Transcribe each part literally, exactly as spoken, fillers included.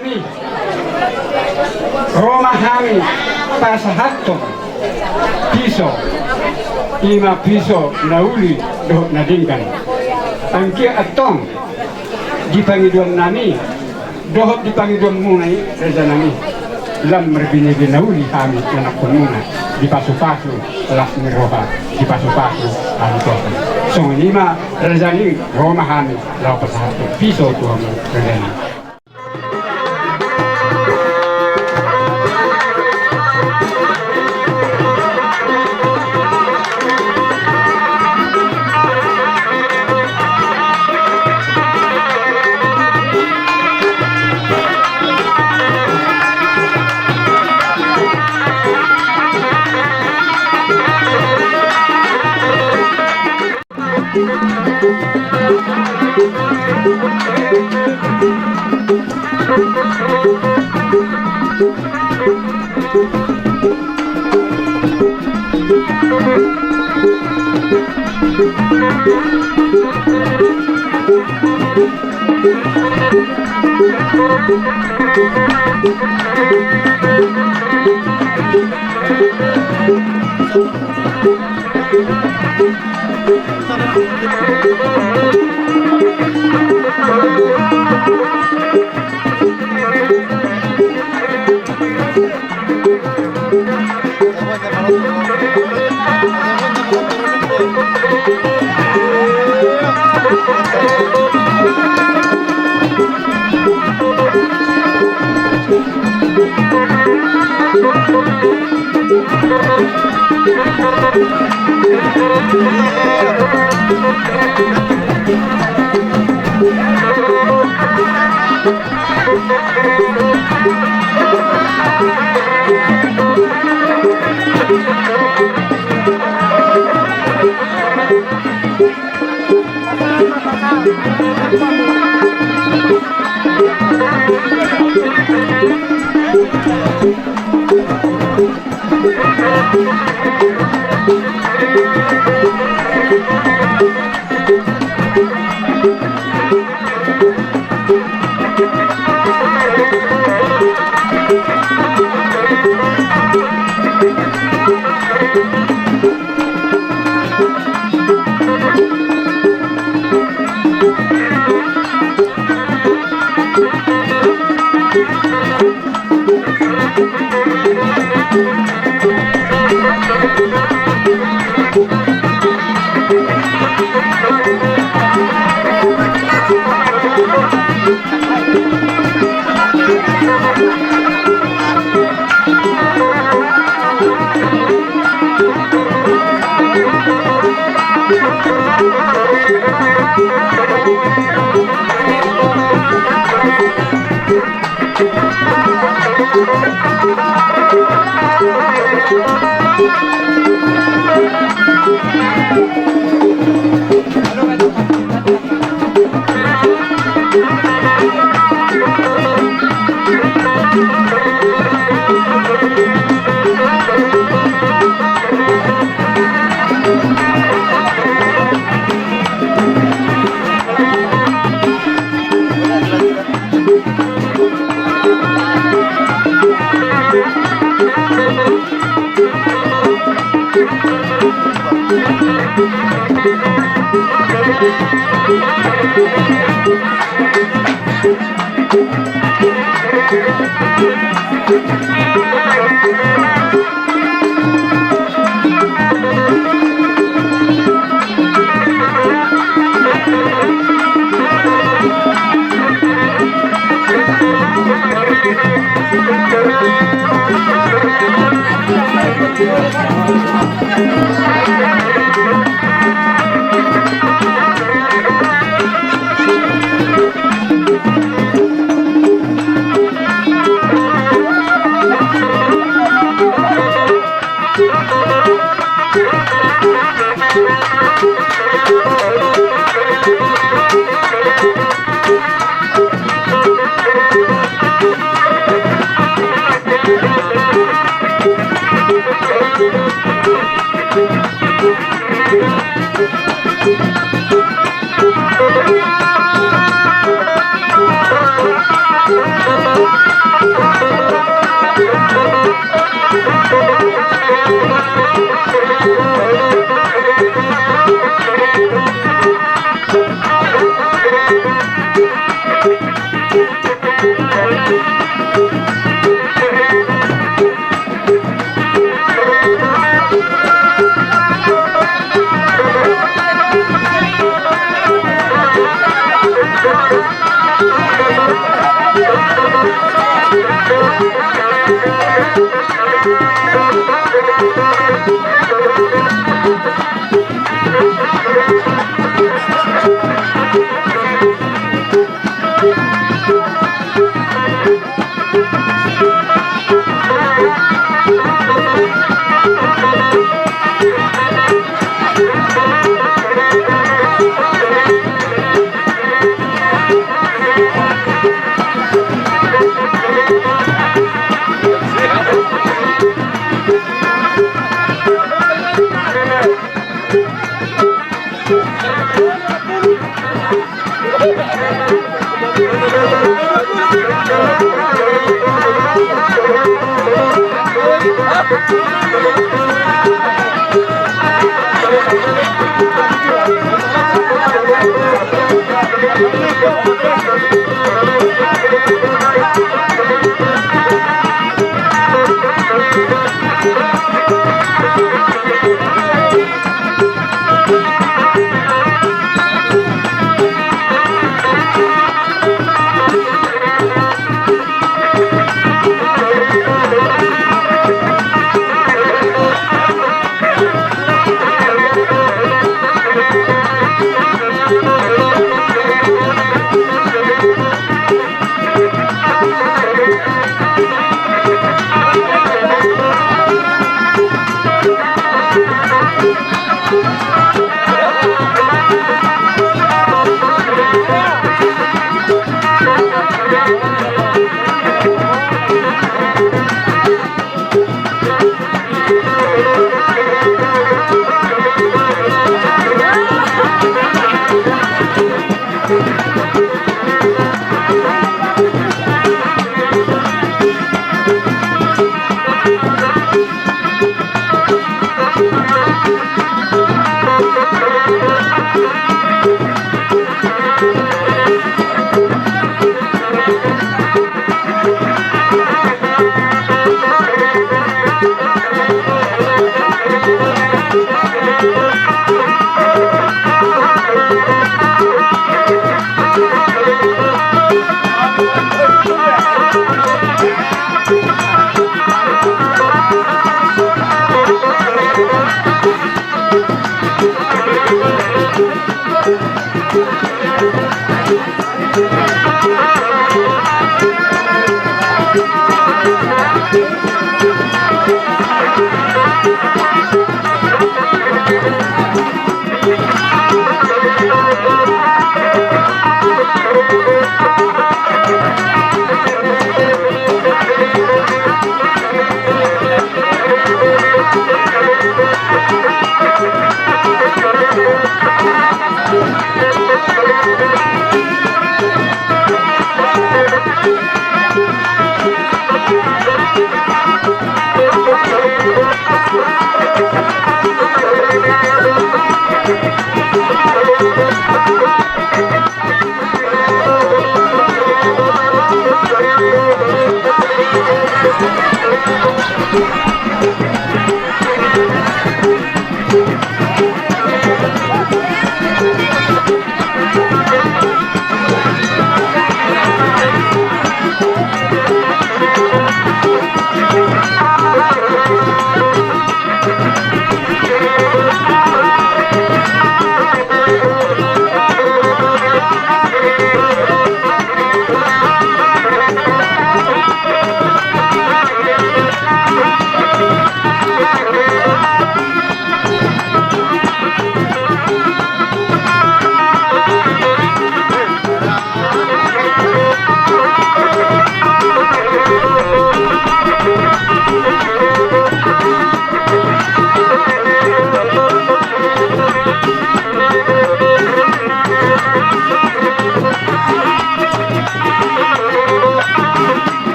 Ro ma hami pasahathon piso, i ma piso na uli dohot na denggan. Anggiat antong di pangidoannami dohot di pangidoanmuna i, rajanami, lam marbinege na uli hami ianakhonmuna, dipasupasu las ni roha, dipasupasu halupason. Songon i ma, rajanami, ro ma hami laho pasahathon piso tu hamu, rajanami.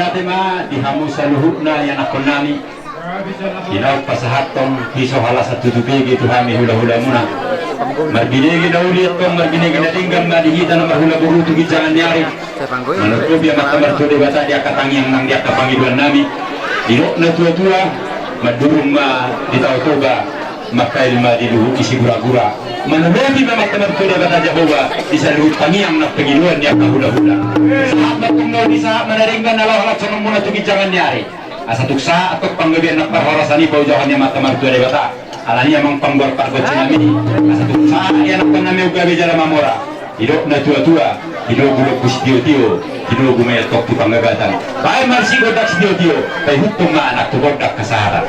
Tema di hamu saluhutna ianakkonnami. Di na pasahathon piso halasan tutu pege tu hami hulahulamuna. Marbinege na uli antong, marbinege na denggan ma di hita na marhula boru tu ginjangan ni ari. Manurdupi Amanta Martua Debata di angka tangiang nang di angka pangidoannami. Didok na tuatua, mandurung ma di Tao Toba, mangkail ma di luhut ni Siguragura. Manurdupi ma Amanta Martua Debata Jahowa di saluhut tangiang nang pangidoan ni angka hulahula. Sahat ma antong na uli, sahat ma na denggan na laho halashononmuna tu ginjangan ni ari. Asa tung sahat antong panggabean nang parhorasan i paujahon ni Amanta Martua Debata. Alani i amang panggual pargonsinami, asa tung sahat ianakkonnami on gabe jala mamora. Didok na tuatua, tinogu lombu sitiotio, tinogu ma i antong tu panggagatan. Baen ma disi gondang sitiotio, paihuthon ma anak tu gondang hasahatan.